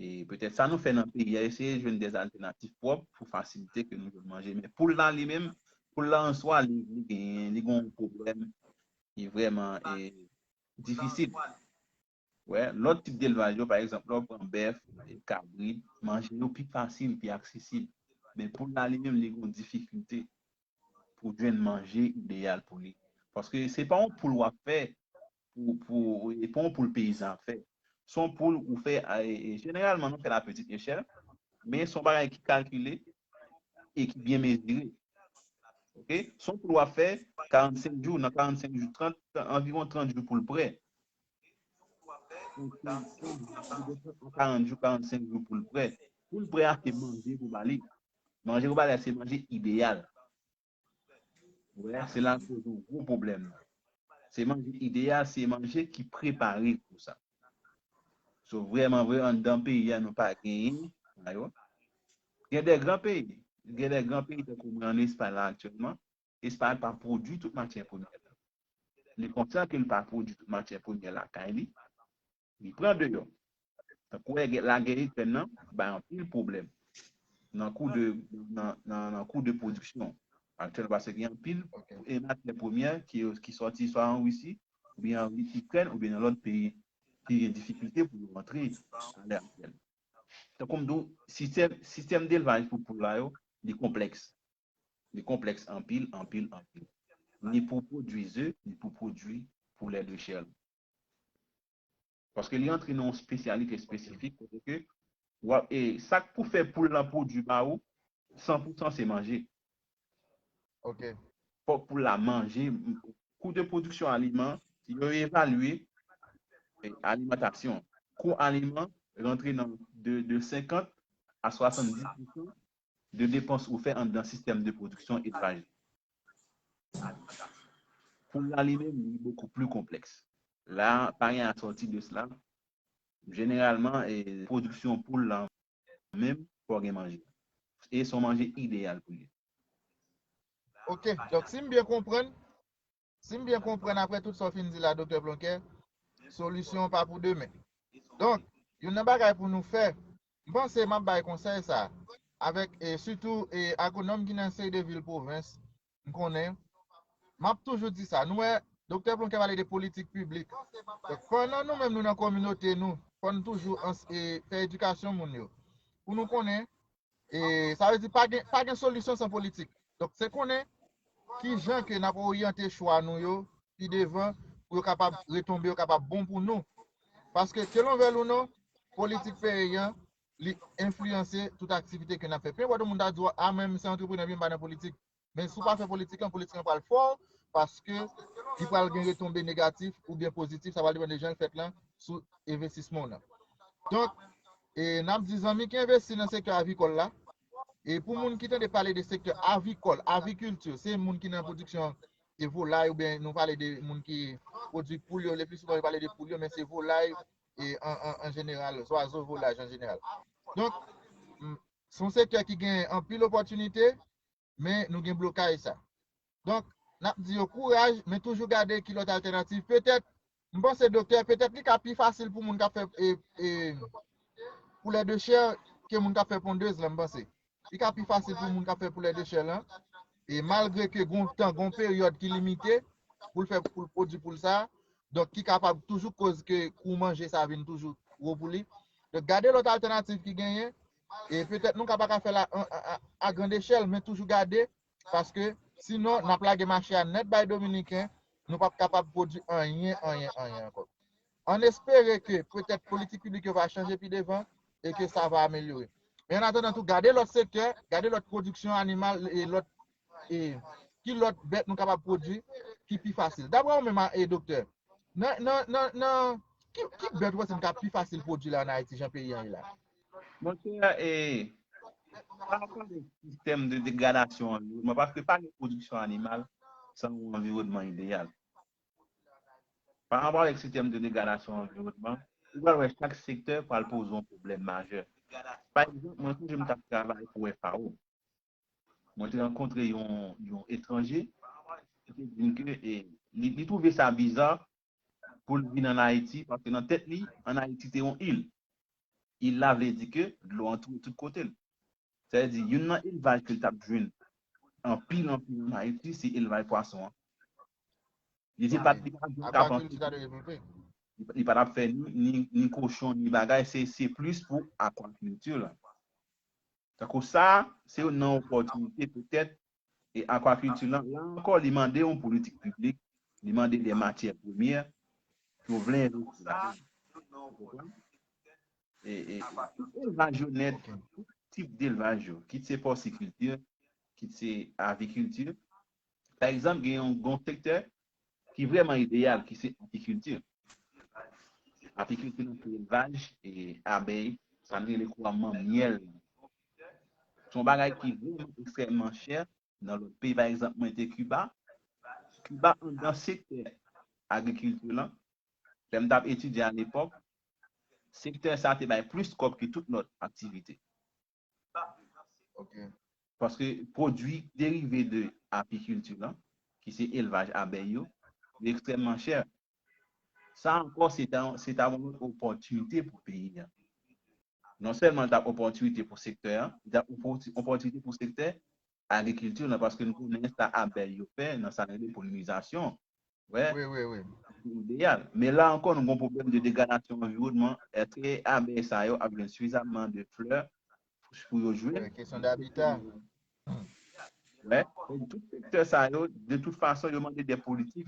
e petèt sa nou fè nan peyi a, eseye jwenn de altènatif pwòp pou fasilite ke nou jwenn manje. Men poul la li menm, poul la an swa, li, li genyen, li gen yon pwoblèm ki vrèman e, difisil. Wè, lòt tip delvaj yo, pa egzanp, lè w pran bèf, e, kabrit, manje yo pi fasil, pi aksesib. Men poul la li menm, li gen yon difikilte pou jwenn manje ideyal pou li. Paske se pa yon poul w ap fè pou, pou, e pa yon poul peyizan ap fè. Se yon poul ou fè, e, e, jeneralman, nou fè l a petite échelle, men se yon bagay ki kalkile e ki byen mezire. Oke? Se yon poul w ap fè karannsenk jou, nan karannsenk jou, trant, anviwon trant jou pou l prè. Karant jou, karannsenk jou pou l prè. Pou l prè a, se manje pou ba li. Manje pou ba li a, se manje ideyal. Wè, se la koz yon gwo pwoblèm nan. Se manje ideyal, se manje ki prepare pou sa. So, vrèman vre, anndan peyi a, nou pa genyen sa yo. Gen de gran peyi, gen de gran peyi tankou mwen an Espay la aktyèlman, Espay pa pwodui tout matyè premyè la. Li kontan ke l pa pwodui tout matyè premyè lakay li, li pran deyò. Tankou lagè Ikrèn nan bay anpil pwoblèm nan kou de, nan, nan, nan kou de pwodiksyon. Aktyèlman, paske gen anpil e matyè premyè ki, ki sòti swa an Risi, oubyen an Ikrèn, oubyen nan lòt peyi ki gen difikilte pou yo rantre a lè aktyèl. Tankou m di w, sistèm, sistèm delvaj pou poul la yo, li konplèks. Li konplèks anpil, anpil, anpil. Ni pou pwodui ze, ni pou pwodui poulè de chè. Paske li antre nan yon espesyalite espesifik, kote ke w ap, e sa k pou fè poul lan pwodui ba ou, san pou san se manje. Ok. Fòk poul la manje. Kou de pwodiksyon aliman, si yo evalye e, alimantasyon, kou aliman rantre nan de, de senkant a swasanndis pousan de depans ou fè anndan sistèm de pwodiksyon elvaj. Poul la li menm, li bokou pli konplèks. La, pa gen asòti de sela. Jeneralman, e, pwodiksyon poul la menm, fò gen manje. E se yon manje ideyal pou li. Ok, donk si m byen konprann, si m byen konprann apre tout sa w fin di la, Doktè Plonkè, solisyon pa pou demen. Donk, youn nan bagay pou nou fè, m panse m ap bay konsèy sa, avèk, e, sitou, e, agwonòm ki nan seri de vil pwovens, m konnen, m ap toujou di sa. Nou wè, Doktè Plonkè pale de politik piblik. Donk, pandan nou menm nou nan kominote nou, fò n toujou ans- e, fè edikasyon moun yo. Pou nou konnen, e, sa vle di pa gen, pa gen solisyon san politik. Donk, se konnen ki jan ke n ap oryante chwa nou yo pi devan pou yo kapab retonbe, yo kapab bon pou nou. Paske, ke l on vle l ou non, politik peyi an, li enfliyanse tout aktivite ke n ap fè. Penyen fwa, moun ta di w, a, mwen, m se antreprenè, men m pa nan politik. Men si w pa fè politik lan, politik lan pral fè w, paske li pral gen retonbe negatif oubyen pozitif, sa pral depann de jan l fèt lan, sou envestisman w nan. Donk, e, n ap di zanmi ki envesti nan sektè avikòl la, e pou moun ki tande pale de sektè avicole, aviculture, se moun ki nan pwodiksyon de volay oubyen nou pale de moun ki pwodui poul yo, le pli souvan yo pale de poul yo, men se volay e, an, an, an jeneral, zwazo, volay an jeneral. Donk, m, se yon sektè ki gen anpil opòtinite, men nou gen blokaj sa. Donk, n ap di yo kouraj, men toujou gade ki lòt altènativ. Petèt, m panse doktè, petèt li ka pi fasil pou moun k ap fè e, e, poulè de chè ke moun k ap fè pondez lan, m panse. Li ka pi fasil pou moun k ap fè poulè de chè lan. E malgre ke gon tan, gon peryòd ki limite pou l fè, pou l pwodui poul sa, donk ki kapab toujou koz ke kou manje sa vin toujou wo pou li. Donk gade lòt altènativ ki genyen, e petèt nou ka pa ka fè l a, a, a, a grand echèl, men toujou gade, paske sinon n ap lage mache a nèt bay Dominiken, nou p ap kapab pwodui anyen, anyen, anyen ankò. Ann espere ke petèt politik piblik yo va chanje pi devan e ke sa va amelyore. Men an atandan tou, gade lòt sektè, gade lòt pwodiksyon animal e lòt e ki lòt bèt nou kapab pwodui ki pi fasil. Daprè ou menm, e doktè, nan, nan, nan, nan ki, ki bèt ou panse n ka pi fasil pwodui la ann Ayiti, jan peyi an ye la? Monchè, e, pa pale sistèm de degradasyon anviwònman, paske pa gen pwodiksyon animal san yon anviwònman ideyal. Pa rapò avèk sistèm de degradasyon anviwònman, ou pral wè chak sektè pral poze yon pwoblèm majè. Pa egzanp, mwen sonje m t ap travay pou F A O. Mwen te rankontre yon, yon etranje ki te di m ke e, li, li twouve sa biza pou l vin ann Ayiti, paske nan tèt li, ann Ayiti te yon il. Il la vle di ke dlo antoure tout kote l. Sa vle di, youn nan elvaj ke l t ap jwenn anpil, anpil ann Ayiti, se elvaj pwason an. Li te pa, li pa t jwenn k ap antoure. Li pa t ap fè ni, ni, ni kochon, ni bagay, se, se plis pou akwakilti la. Tankou sa, se youn nan opòtinite petèt, e akwakilti lan, la ankò, li mande yon politik piblik, li mande de matyè premyè, ke w vle envesti ladan l. Ou konprann? E, e, tout elvaj yo nèt, tout tip delvaj yo, kit se pòsikilti, kit se avikilti. Pa egzanp, gen yon, yon sektè ki vrèman ideyal, ki se apikilti. Apikilti nan se elvaj e abèy, sa n rele kouramman myèl. Se yon bagay ki vrèman ekstrèmman chè nan lòt peyi. Pa egzanp, mwen te Kiba. Kiba anndan sektè agrikilti lan, lè m t ap etidye alepòk, sektè sa te bay plis kòb ke tout lòt aktivite. Ok. Paske pwodui derive de apikilti lan, ki se elvaj abèy yo, li ekstrèmman chè. Sa ankò, se ta, se ta yon lòt opòtinite pou peyi a. Non sèlman l t ap opòtinite pou sektè a, li t ap opòti-, opòtinite pou sektè agrikilti nan, paske nou konnen sa abèy yo fè nan sa rele polinizasyon. Wè, Wi, wi, wi. Ideyal. Men la ankò, nou gen pwoblèm de degradasyon anviwònman. Èske abèy sa yo ap jwenn sifizamman de flè pou yo jwe? Kesyon dabita. Wè, tout sektè sa yo, de tout fason, yo mande de politik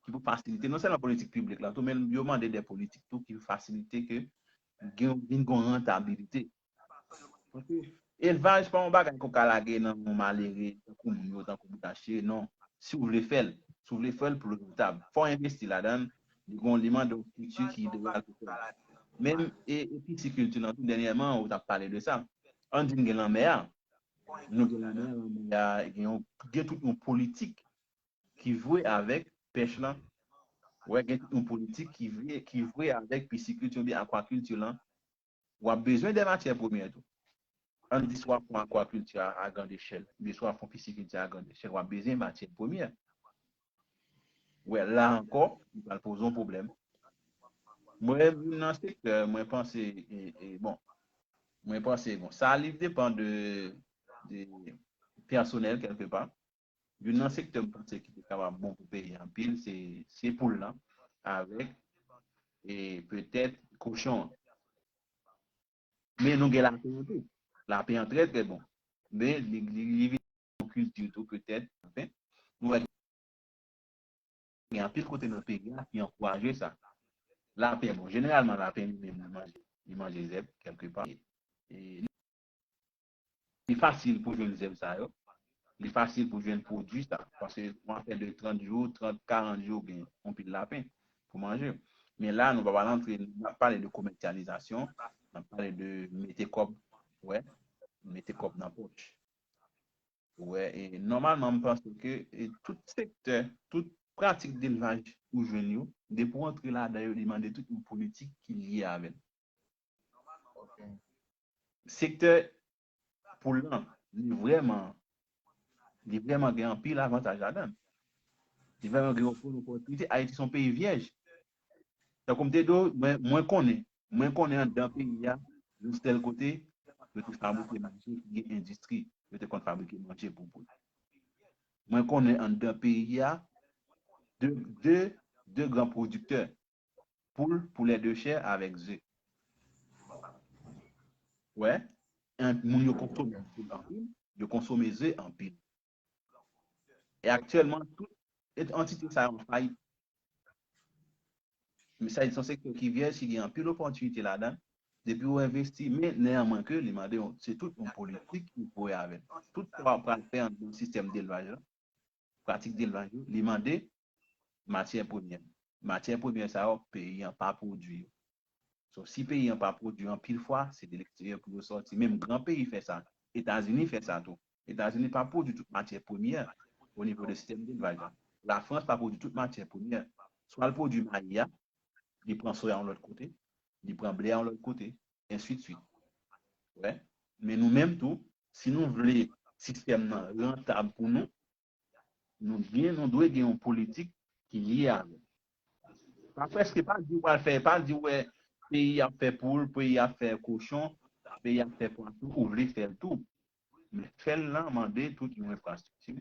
ki pou fasilite, non sèlman politik piblik la, tou, men yo mande de politik tou ki pou fasilite ke gen vin gon rantabilite. Paske elvaj pa yon bagay ke w ka lage nan yon malere tankou moun yo, tankou bout a chire, non. Si w vle fè l, si w vle fè l pou l rantab, fò w envesti ladan l, li gon li mande yon estrikti ki ideyal pou fè l. Menm e, e pisikilti nan tou dènyèman, ou t ap pale de sa. Ann di n gen lanmè a. Nou gen lanmè a, lanmè a gen, yon, gen tout yon politik ki vwe avèk pèch lan. Wè, gen tout yon politik ki vwe, ki vwe avèk pisikilti oubyen akwakilti lan. W ap bezwen de matyè premyè tou. Ann di si w ap fè akwakilti a, a grand echèl, oubyen si w ap fè pisikilti a a grand echèl, w ap bezwen matyè premyè. Wè, la ankò, li pral poze yon pwoblèm. Mwen, youn nan sektè, mwen panse, e, e, bon, mwen panse, bon, sa li depann de, de pèsonèl kèlkepa. Youn nan sektè m panse ki te kapab bon pou peyi anpil, se, se poul lan, avèk, e petèt, kochon an. Men nou gen lapen an tou. Lapen an trè, trè bon. Men li, li, li vin yon kilti tou, petèt, anfen. Nou wè gen anpil kote nan peyi a ki ankouraje sa. Lapen, bon, jeneralman, lapen li menm, li manje, li manje zèb, kèlkepa. E, li fasil pou jwenn zèb sa yo. Li fasil pou jwenn pwodui sa. Paske yon afè de trant jou, trant, karant jou, gen yon pil lapen pou manje. Men la, nou pa pral antre, n ap pale de komèsyalizasyon, n ap pale de mete kòb, wè, mete kòb nan pòch. Wè, e nòmalman, m panse ke e tout sektè, tout pratik delvaj ou jwenn yo, depi w antre ladan yo, li mande tout yon politik ki lye avè l. Ok. Sektè poul lan, li vrèman, li vrèman gen anpil avantaj ladan l. Li vrèman gen anpil opòtinite. Ayiti se yon peyi vyèj. Tankou m te di w, mwen, mwen konnen, mwen konnen anndan peyi a, yon sèl kote, yo te fabrike manje ki gen endistri, yo te konn fabrike manje pou poul. Mwen konnen anndan peyi a, de, de, de gran pwodiktè, poul, poulè de chè avèk ze. Wè, en- moun yo konsome poul anpil, yo konsome ze anpil. E aktyèlman, tout et- antite sa yo an fayit. Men sa se yon sektè ki vyèj, ki gen anpil opòtinite ladan. Depi w envesti, men nèyanmwen ke li mande yon- se tout yon politik ki voye avè l. Tout sa w ap pral fè anndan sistèm delvaj la, pratik delvaj yo, li mande matyè premyè. Matyè premyè sa yo, peyi an pa pwodui yo. So, si peyi an pa pwodui, anpil fwa, se de leksteryè pou yo sòti. Menm gran peyi fè sa. Etazini fè sa tou. Etazini pa pwodui tout matyè premyè o nivo de sistèm delvaj la. Lafrans pa pwodui tout matyè premyè. Swa l pwodui mayi a, li pran soya yon lòt kote, li pran ble a yon lòt kote, ensidswit. Wè. Men nou menm tou, si nou vle sistèm nan rantab pou nou, nou gen, nou dwe gen yon politik ki lye avè l. Pa prèske, pa di w al fè, pa di w wè peyi ap fè poul, peyi ap fè kochon, peyi ap fè pwason, ou vle fè l tou. Men fè l lan mande tout yon enfrastrikti.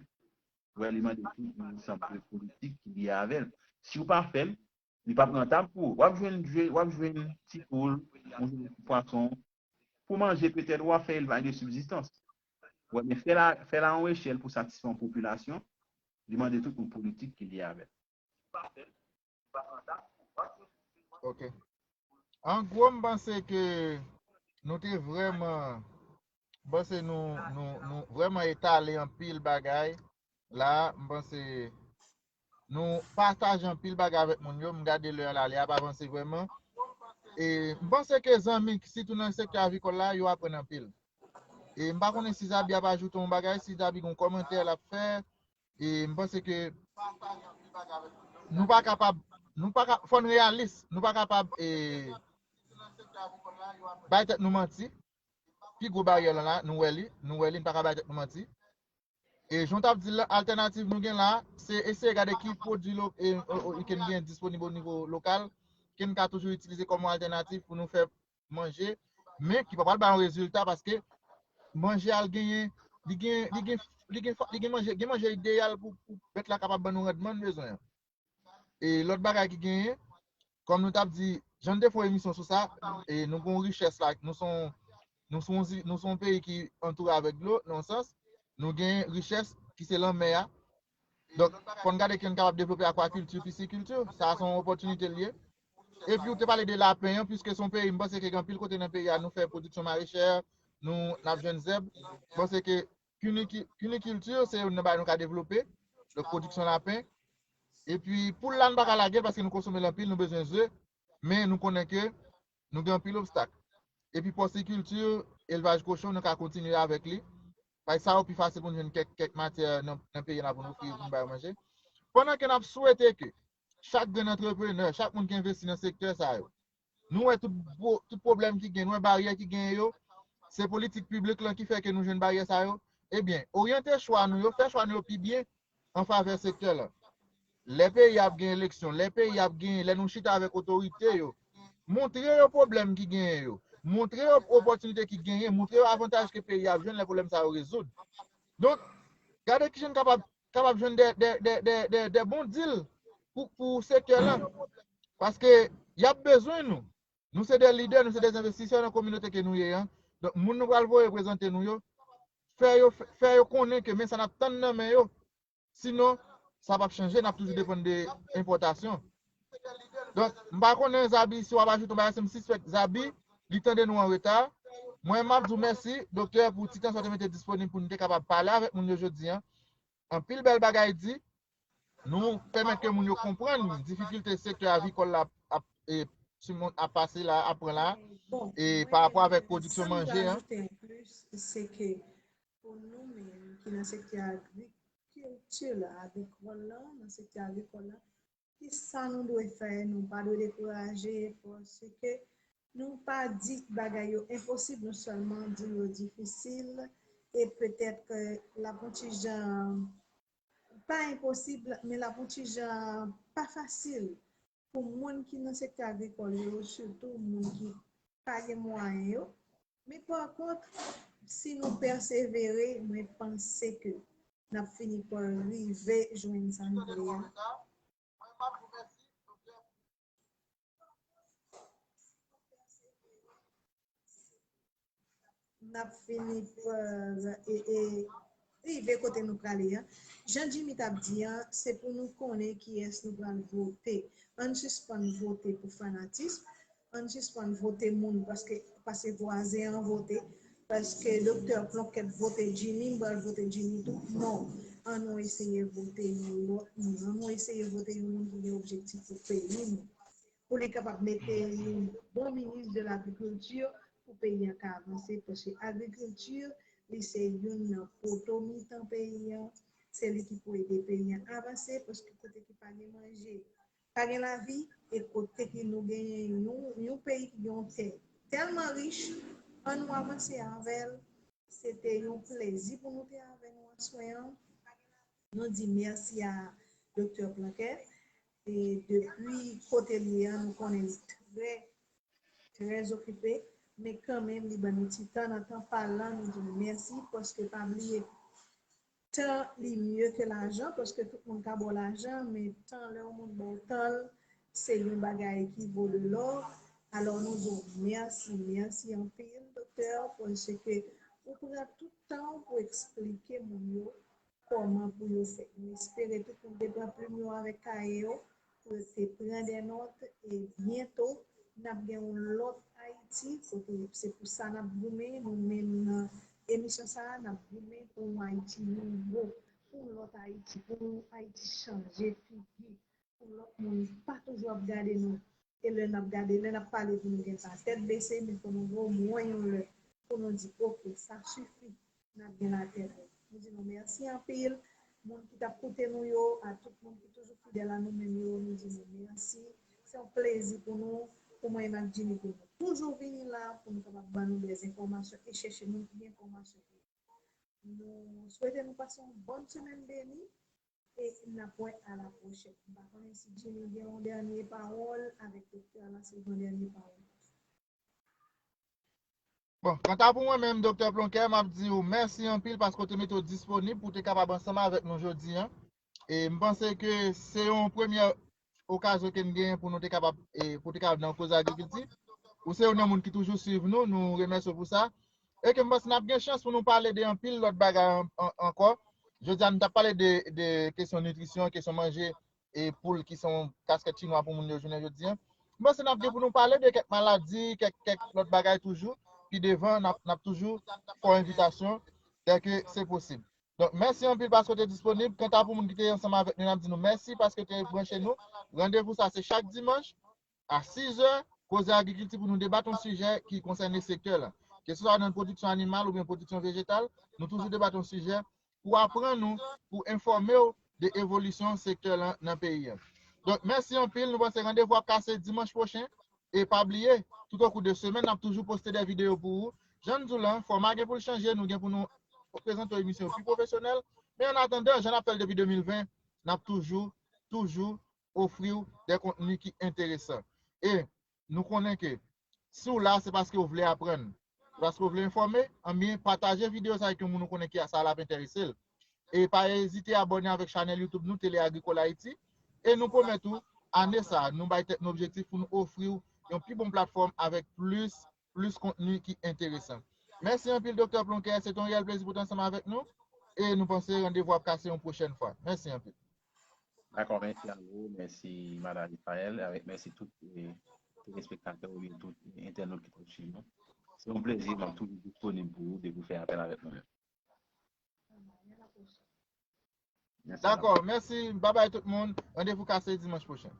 Wè, li mande tout yon ansanm de politik ki lye avè l. Si w pa fè l, li p ap rantab pou ou. W ap jwenn, w ap jwenn ti poul, w ap jwenn ti pwason. Pou manje, petèt, w ap fè elvaj de sibzistans. Wè, men fè la, fè la yon echèl pou satisfè yon popilasyon, li mande tout yon politik ki lye avè l. Ok. An gwo, m panse ke nou te vrèman, m panse nou, nou, nou vrèman etale anpil bagay. La, m panse nou pataje anpil bagay avèk moun yo. M gade lè a la, lè a ap avanse vrèman. E m panse ke zanmi, sitou nan sektè avikòl la, yo aprann anpil. E m pa konnen si Zabi ap ajoute yon bagay, si Zabi gen yon kòmantè l ap fè. E m panse ke nou pa kapab, nou pa ka, fò n reyalis, nou pa kapab e, bay tèt nou manti. Pi gwo baryè lan la, nou wè li, nou wè li, n pa ka bay tèt nou manti. E jan w t ap di l lan, altènativ nou gen la, se eseye gade ki pwodui lo, e, o, o, ke n gen disponib o nivo lokal, ke n ka toujou itilize kòm yon altènativ pou nou fè manje, men ki pa pral bay yon rezilta paske manje al genyen li gen, li gen, li gen, li gen manje, gen manje ideyal pou, pou bèt la kapab ban nou randman n bezwen an. E lòt bagay ki genyen, kòm nou t ap di, jan n te fè yon emisyon sou sa, e nou gen yon richès la, nou se yon, nou se yon, nou se yon peyi ki antoure avèk dlo, nan yon sans, nou gen richès ki se lanmè a. Donk, fò n gade ke n kapab devlope akwakilti, pisikilti. Sa a se yon opòtinite l ye. Epi, ou te pale de lapen an, piske se yon peyi, m panse ke gen anpil kote nan peyi a, nou fè pwodiksyon marechè, nou, n ap jwenn zèb. M panse ke kiniki-, kinikilti, se youn nan bagay nou ka devlope. Donk, pwodiksyon lapen. Epi, poul la, nou pa ka lage l paske nou konsome l anpil, nou bezwen ze. Men, nou konnen ke nou gen anpil obstak. Epi pòsikilti, elvaj kochon, nou ka kontinye avèk li. Paske sa yo pi fasil pou nou jwenn kèk, kèk matyè nan, nan peyi an pou nou fri, pou nou ba yo manje. Pandan ke n ap swete ke chak grenn antreprenè, chak moun ki envesti nan sektè sa yo, nou wè tout, pwo- tout pwoblèm ki gen, nou wè baryè ki gen yo, se politik piblik lan ki fè ke nou jwenn baryè sa yo. Ebyen, oryante chwa nou yo, fè chwa nou yo pi byen an favè sektè lan. Lè peyi ap gen eleksyon, lè peyi ap gen, lè nou chita avèk otorite yo, montre yo pwoblèm ki genyen yo, montre yo opòtinite ki genyen, montre yo avantaj ke peyi ap jwenn lè pwoblèm sa yo rezoud. Donk, gade kijan n kapab, kapab jwenn de, de, de, de, de, de bon dil pou, pou sektè lan. Paske y ap bezwen nou. Nou se de lidè, nou se de envestisè nan kominote ke nou ye an. Donk, moun nou pral voye reprezante nou yo, fè yo, fè yo konnen ke men sa n ap tann nan men yo. Sinon, sa p ap chanje, n ap toujou depann de enpòtasyon. Donk, m pa konnen, Zabi, si w ap ajoute yon bagay, se m sispèk Zabi, li tande nou an reta. Mwen, m ap di w mèsi, doktè, pou ti tan sa w te mete disponib pou n te kapab pale avèk moun yo jodi an. Anpil bèl bagay di. Nou pèmèt ke moun yo konprann difikilte sektè agrikòl la ap, e, sou moun ap pase la, ap pran la, e pa rapò avèk pwodiksyon manje an. Bon, sa m ta ajoute an plis, se ke pou nou menm ki nan sektè agrikilti la, agrikòl la, nan sektè agrikòl la, ki sa nou dwe fè? Nou pa dwe dekouraje, paske nou pa di bagay yo enposib, nou sèlman di yo difisil, e petèt ke l ap yon ti jan, pa enposib, men l ap yon ti jan pa fasil pou moun ki nan sektè agrikòl yo, sitou moun ki pa gen mwayen yo. Men pa kont, si nou pèsevere, mwen panse ke n ap fini pa rive jwenn sa n vle a. N ap fini pa, e, e, rive kote nou prale an. Jan Jimmy t ap di an, se pou nou konnen kiyès nou pral vote. Ann sispann vote pou fanatism, ann sispann vote moun paske, paske vwazen an vote, paske doktè Plonkèt vote Jimmy, m pral vote Jimmy tou. Non, ann nou eseye vote yon lòt moun, ann nou eseye vote yon moun ki gen objektif pou peyi nou, pou li kapab mete yon bon minis de lagrikilti pou peyi an ka avanse, paske agrikilti, li se youn nan poto mitan peyi an, se li ki pou ede peyi an avanse, paske kote ki pa gen manje, pa gen lavi, e kote ki nou genyen yon, yon peyi ki gen yon tè tèlman rich, ann nou avanse avè l. Se te yon plezi pou nou te avè nou aswè an. Nou di mèsi a doktè Planquet. E depi kote l ye a, nou konnen li trè, trè okipe, men kanmenm li ban nou ti tan nan tan pa l lan, nou di l mèsi, paske pa bliye tan li mye ke lajan, paske tout moun ka ba w lajan, men tan, lè yon moun ba w tan l, se yon bagay ki vo de lò. Alò, nou di w mèsi, mèsi anpil, doktè, paske ou pran tout tan w pou eksplike moun yo kòman pou yo fè. Nou espere tout moun te pran plim yo avèk kaye yo, pou yo te pran de nòt, e byento, n ap gen yon lòt Ayiti, kote se pou sa n ap goumen, nou menm nan emisyon sa a, n ap goumen pou yon Ayiti nouvo, pou yon lòt Ayiti, pou yon Ayiti chanje figi, pou lòt moun pa toujou ap gade nou. E lè n ap gade, lè n ap pale pou nou gen sa tèt bese, men fò nou voye yon lè pou nou di, oke, sa sifi, n ap gen latè nou. Nou di nou mèsi anpil. Moun ki t ap koute nou yo, a tout moun ki toujou fidèl a nou menm yo, nou di nou mèsi. Se yon plezi pou nou, pou mwen menm ak Jimmy, pou nou toujou vini la, pou nou kapab ban nou de enfòmasyon e chèche moun ki gen enfòmasyon pou nou. Nou swete nou pase yon bòn semèn beni e n ap wè a la pwochèn. M pa konnen si Jimmy gen yon dènye pawòl avèk doktè a la, si l gen yon dènye pawòl. Bon, kanta pou mwen menm, Doktè Plonkè, m ap di w mèsi anpil paske w te mete w disponib pou w te kapab ansanm avèk nou jodi a. E m panse ke se yon premyè okazyon ke n genyen pou nou te kapab, e, pou te kapab nan koze agrikilti. Ou se youn nan moun ki toujou swiv nou, nou remèsye w pou sa. E ke m panse n ap gen chans pou nou pale de anpil lòt bagay an- an- ankò. Jodi a, nou t ap pale de, de kesyon nitrisyon, kesyon manje, e poul ki se yon kaskèt chinwa pou moun yo jounen jodi a. M panse n ap gen pou nou pale de kèk maladi, kèk, kèk lòt bagay toujou, pi devan, n ap, n ap toujou fè w envitasyon, dèke se posib. Donk, mèsi anpil paske w te disponib. Kanta pou moun ki te ansanm avèk nou, n ap di nou mèsi paske w te branche nou. Randevou sa se chak dimanch a sis è, koze agrikilti pou nou debat yon sijè ki konsène sektè la. Keseswa nan pwodiksyon animal oubyen pwodiksyon vejetal, nou toujou debat yon sijè pou aprann ou, pou enfòme w de evolisyon sektè la nan peyi a. Donk, mèsi anpil. Nou panse randevou ap kase dimanch pwochen. E pa bliye, tout o kou de semèn, n ap toujou poste de videyo pou ou. Jan n di w lan, fòma gen pou l chanje, nou gen pou nou prezante w emisyon yo pi pwofesyonèl. Men an atandan, jan n ap fè l depi de mil ven, n ap toujou, toujou ofri w de kontni ki enteresan. E nou konnen ke si w la, se paske w vle aprann, se paske w vle enfòme, anben, pataje videyo sa avèk yon moun ou konnen ki sa l ap enterese l. E pa ezite abòne avèk chanèl YouTube nou, Tele Agrikòl Ayiti. E nou pwomèt ou, ane sa a, nou bay tèt nou objektif pou nou ofri w yon pi bon platfòm avèk plis, plis kontni ki enteresan. Mèsi anpil, Doktè Plonkè. Se te yon reyèl plezi pou w te ansanm avèk nou. E nou panse randevou ap kase yon pwochèn fwa. Mèsi anpil. Dakò, mèsi a ou, mèsi Madan Israël, avèk mèsi tout e, telespektatè oubyen tout entènot ki t ap swiv nou. Se yon plezi, m ap toujou disponib pou ou depi w fè apèl avèk mwen menm. Dakò, mèsi. Babay tout moun. Randevou kase dimanch pwochen.